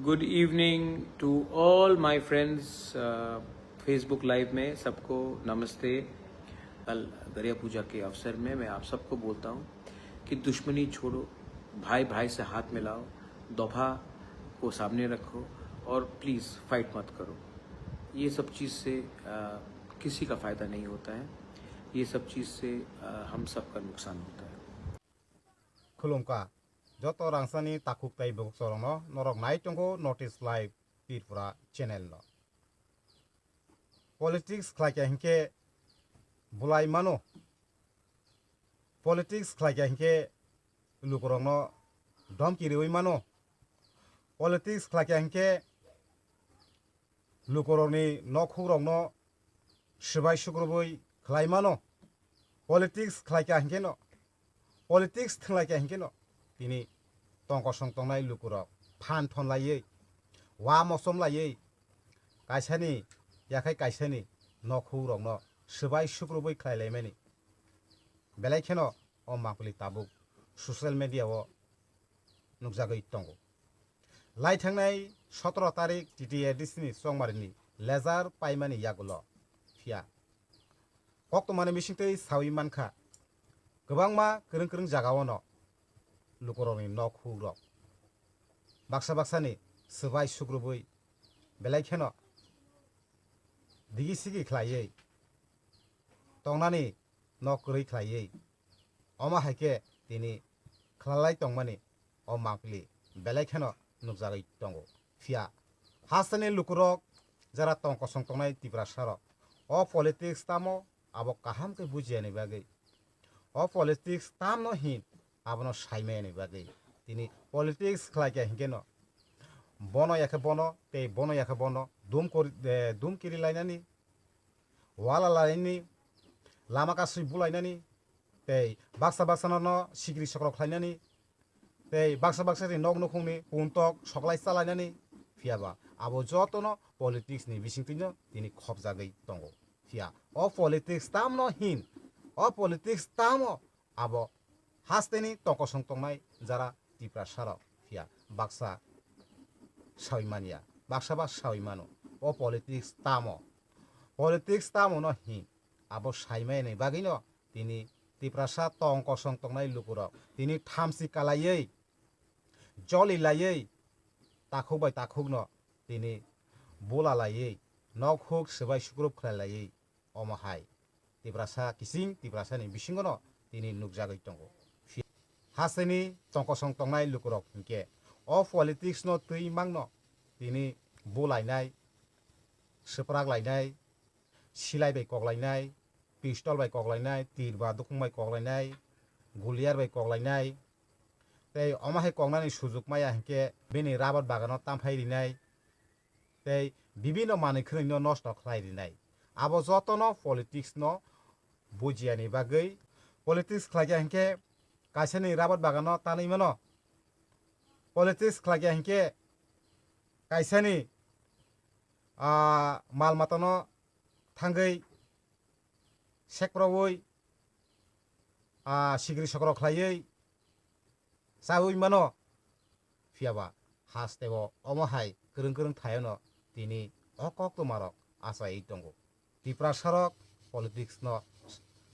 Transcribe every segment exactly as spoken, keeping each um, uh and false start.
Good evening to all my friends, uh, Facebook live में सबको नमस्ते। कल गरिया पूजा के अवसर में मैं आप सबको बोलता हूँ कि दुश्मनी छोड़ो, भाई भाई से हाथ मिलाओ, दोफा को सामने रखो और प्लीज़ फाइट मत करो। ये सब चीज़ से, अ, किसी का फ़ायदा नहीं होता है। ये सब चीज़ से, अ, हम सबका नुकसान होता है। Khulumkha joto rangsani takhuk tei bwkhwrokno, norok nai tongo North East Live Tripura channel no. Politics khlaikha hinkhe bulai mano, politics khlaikha hinkhe lukurokno dhomki riwi mano, politics khlaikha hinkhe lukurokni nokhukrokno swbai sukrubwi khlai mano. Politics khlaikha hinkheno, politics thwnglaikha hinkheno, tini tongkosong tongnai lukurok phan thon laiwi, wa mosom laiwi, kaisani yakhai kaisani nokhukrokno swbai sukrubwi khlai laimani. Belai kheno o mangpili tabuk social media o nukjagwi tongo. Lai thangnai sotoro tarik T T A D C ni chongmarini lejar paimani yagulo phiya koktwmani bisingtwi sawi mankha, kwbangma kwrwng kwrwng jagao no lukurokni nok hukrok baksa baksani swbai sukrubwi belai kheno digi sigi khlaiwi tongnani nok kwrwi khlaiwi, omo hai khe tini khwlalai tongmani o mangpili belai kheno nukjagwi tongo. Phiya hasteni lukurok jara tong kosong tongnai Tiprasarok, o politics tamo abo kaham khe bujiyani bagwi, o politics tamno hin abono saimayani bagwi tini politics khlaikha hinkheno bono yakhe bono tei bono yakhe bono dum kori, eh, dum kiri lainani, wala lainani, lama kasui bulainani, tei baksa baksa no sikri sokro khlainani, tei baksa baksa ni nok nukhungni puntok soklai chalainani, phiyaba abo jotono politics ni bisingtwino tini khopjagwi tongo. Phiya o politics tamno hin, o politics tamo abo hasteni tongkosong tongnai jara Tiprasarok phiya baksa sawi manya, baksa ba sawi mano. O politics tamo, politics tamo no hin abo saimani bagwino tini Tiprasa tongkosong tongnai lukurok tini thamsi kalaiwi, joli laiwi, takhuk bai takhukno tini bula laiwi, nok huk swbai sukrup khlai laiwi, omo hai Tiprasa kiching Tiprasani bisingono tini nukjagwi tongo. Hasteni tongkosong tongnai lukurok hinkhe o politics no twi mangno tini bulainai, swprak lainai, silai bai koklainai, pistol bai koklainai, tir ba dukhung bai koklainai, guliyar bai koklainai, tei omo hai koknani sujuk maya hinkhe bini rabar bagano tamphai rinai, tei bibinno manwi khwnwino nosto khlai rinai. Abo jotono politics no bujiyani bagwi, politics khlaikha hinkhe kaisani rabar bagano tanwi mano, politics khlaikha hinkhe kaisani, ah, mal matano thangwi sekrowi, ah, sikri sokro khlaiwi chawi mano. Phiyaba hasteo omo hai kwrwng kwrwng thaiono tini o koktwmarok achaiwi tongo. Tiprasarok politics no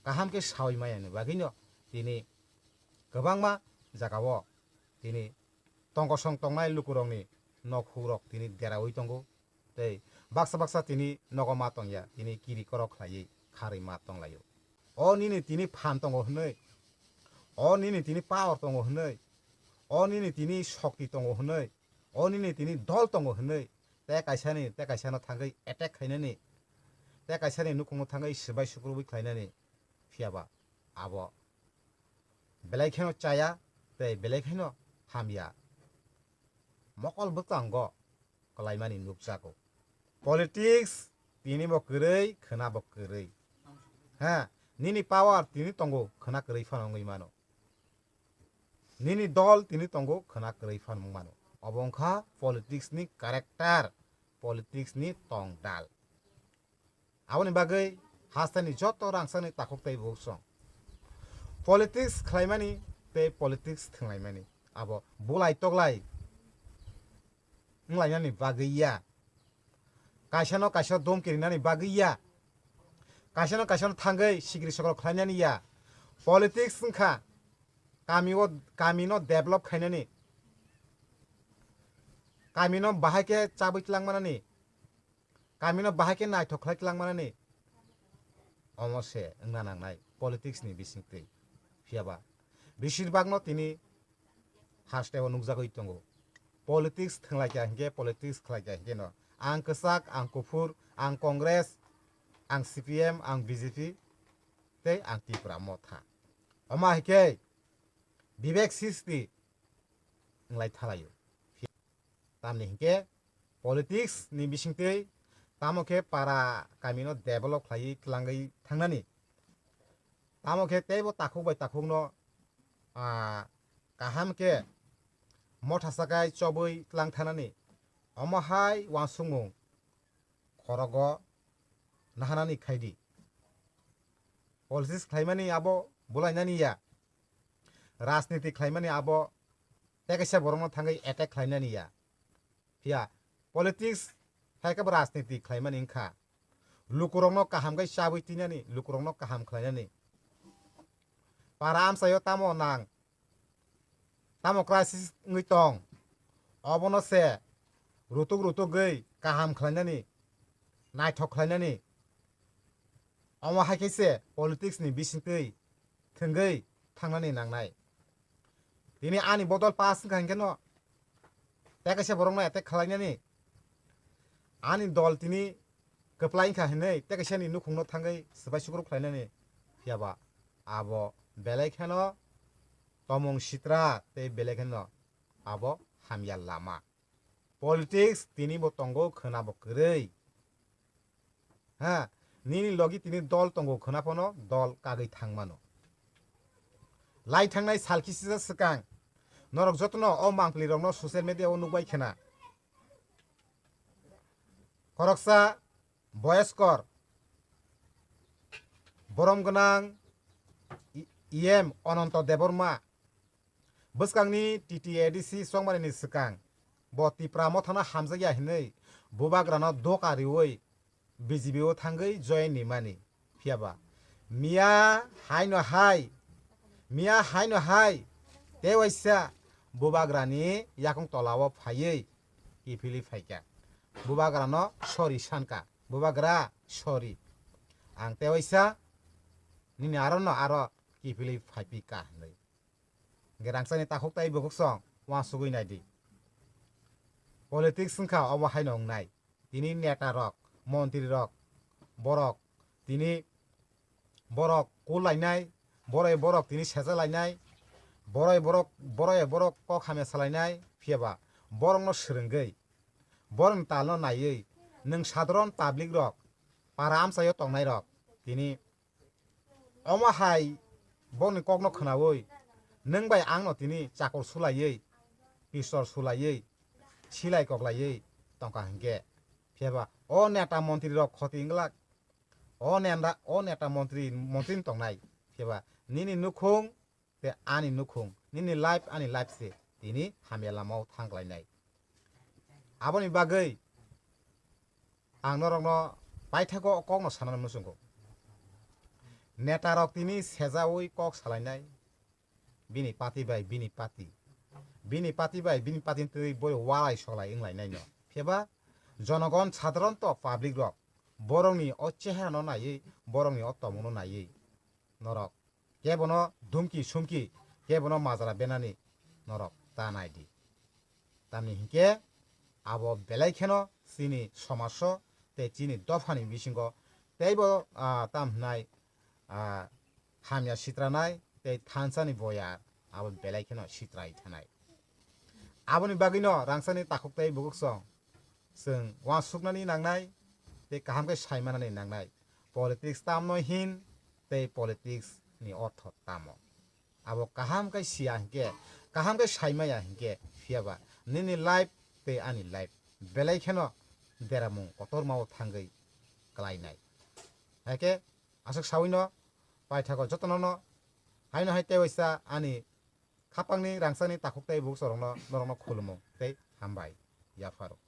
kaham khe sawi maya ni bagwino tini kwbangma jagao tini tongkosong tongnai lukurokni nok hukrok tini derawi tongo. Tei baksa baksa tini nogo ma tongya, tini kiri korok khlaiwi kharwi ma tonglaio. O nini tini phan tongo hwnwi, o nini tini power tongo hwnwi, o nini tini shokti tongo hwnwi, o nini tini dol tongo hwnwi, tei kaisani tei kaisano thangwi attack khainani, tei kaisani nukhungno thangwi swbai sukrubwi khlainani, phiyaba abo belai kheno chaya tei belai kheno hamya. Mokol bwkhango kwlaimani nukjago. Politics tini bo kwrwi, khwna bo kwrwi. Ha, nini power tini tongo, khwna kwrwi phano wngwi mano. Nini dol tini tongo, khwna kwrwi phano wng mano. Obo wngkha politics ni character, politics ni tongdal. Aboni bagwi hasteni joto rangchakni takhuk tei bukhuk song. Politics khlaimani tei politics thwnglaimani abo bulai toklai wnglainani bagwi ya. Kaisano kaisa domki rinani bagwi ya. Kaisano kaisano thangwi sikri sokro khlainani ya. Politics wngkha kami o, kamino develop khainani, kamino bahai khe chabwi twlang manani, kamino bahai khe naithok khlai twlang manani, omo se wngna nangnai politics ni bisingtwi. Phiya ba beshirbagno tini haste o nukjagwi tongo. Politics thwnglaikha hinkhe, politics khlaikha hinkhe no, ang kwchak, ang kuphur, ang Congress, ang C P M, ang B J P, tei ang Tipra Motha. Omo hai khe Bibek Sisti wnglai thalaio. Tamni hinkhe politics ni bisingtwi tamo khe para kamino develop khlaiwi twlangwi thangnani, tamo khe teibo takhuk bai takhukno, ah, kaham khe motha sakai chobwi twlang thangnani, omo hai uansukmung khorogo nahanani khaidi. Politics khlaimani abo bulainani ya, rajniti khlaimani abo tei kaisa borokno thangwi attack khlainani ya. Phiya politics hai khe bo rajniti khlaimani wngkha. Lukurokno kaham khe chabwi twinani, lukurokno kaham khlainani. Para amchaio tamo nang, tamo crisis wngwi tong, obono se rutuk rutugwi kaham khlainani, naithok khlainani. Omo hai khe se politics ni bisingtwi thwngwi thangnani nangnai. Tini ani bodol pass wngkha hinkhe no tei kaisa borokno attack khlainani, ani dol tini kwplai wngkha hinwi tei kaisa ni nukhungno thangwi swbai sukruk khlainani. Phiya ba abo belai kheno tomung sitra tei belai kheno abo hamya lama. Politics tini bo tongo khwna bo kwrwi. Ha, nini logi tini dol tongo khwna phano dol kagwi thang mano. Lai thangnai sal kisisa swkang norok jotono o mangpli rokno social media o nukbai khwna. Khoroksa boyoskor borom gwnang E M Ononto Debbarma bwskangni T T A D C chongmani ni swkang bo Tipra Mothano hamjakya hinwi bubagrano doka riwi B J P o thangwi join ni mani. Phiya ba miya haino hai, miya haino hai tei waisa bubagrani yakung tola o phaiwi kiphilwi phaikha. Bubagrano sorry sankha, bubagra sorry, ang tei waisa nini aro no aro kiphilwi phaiphika hinwi. Hwnkhe rangchakni takhuk tai bukhuk song uansugwi naidi. Politics wngkha obo haino wngnai. Tini neta rok, montri rok, borok tini borok kul lainai, borok borok tini seja lainai, borok borok, borok borok kok hamya salainai, phiya ba borokno swrwngwi, borokni talno naiwi, nwng sadharon public rok, para amchaio tongnai rok tini omo hai boni kokno khwnawi nwng bai angno tini chakur sulaiwi, pistor sulaiwi, silai koklaiwi tongkha hinkhe, phiya ba o neta montri rok khoti wngglak, o nenda, o neta montri, montri wng tongnai, phiya ba nini nukhung tei ani nukhung, nini life ani life se tini hamya lama o thang klainai. Aboni bagwi ang norokno paithago o kokno sanani muchungo. Neta rok tini sejawi kok salainai, bini party bai bini party, bini party bai bini party ni twi boi walai soklai wnglainaino. Phiya ba jonogon sadharonto public rok borokni o chehara no naiwi, borokni o tomung no naiwi norok kebono dhumki sumki, kebono majra benani norok ta naidi. Tamni hinkhe abo belai kheno chini somajo tei chini dophani bisingo teibo, ah, tam hwnai, ah, hamya sitranai tei thansani boya abo belai kheno sitrai thanai. Aboni bagwino rangchakni takhuk tei bukhuk song chwng uansuknani nangnai tei kaham khe saimanani nangnai. Politics tamno hin tei politics ni ortho tamo? Abo kaham khe siya hinkhe, kaham khe saimaya hinkhe, phiya ba nini life tei ani life belai kheno deramung kotorma o thangwi klainai. Haikhe aswk sawino paithago jotono no haino hai tei waisa ani khapangni rangchakni takhuk tei bukhuk rokno norokno khulumung tei hambai. yapharo.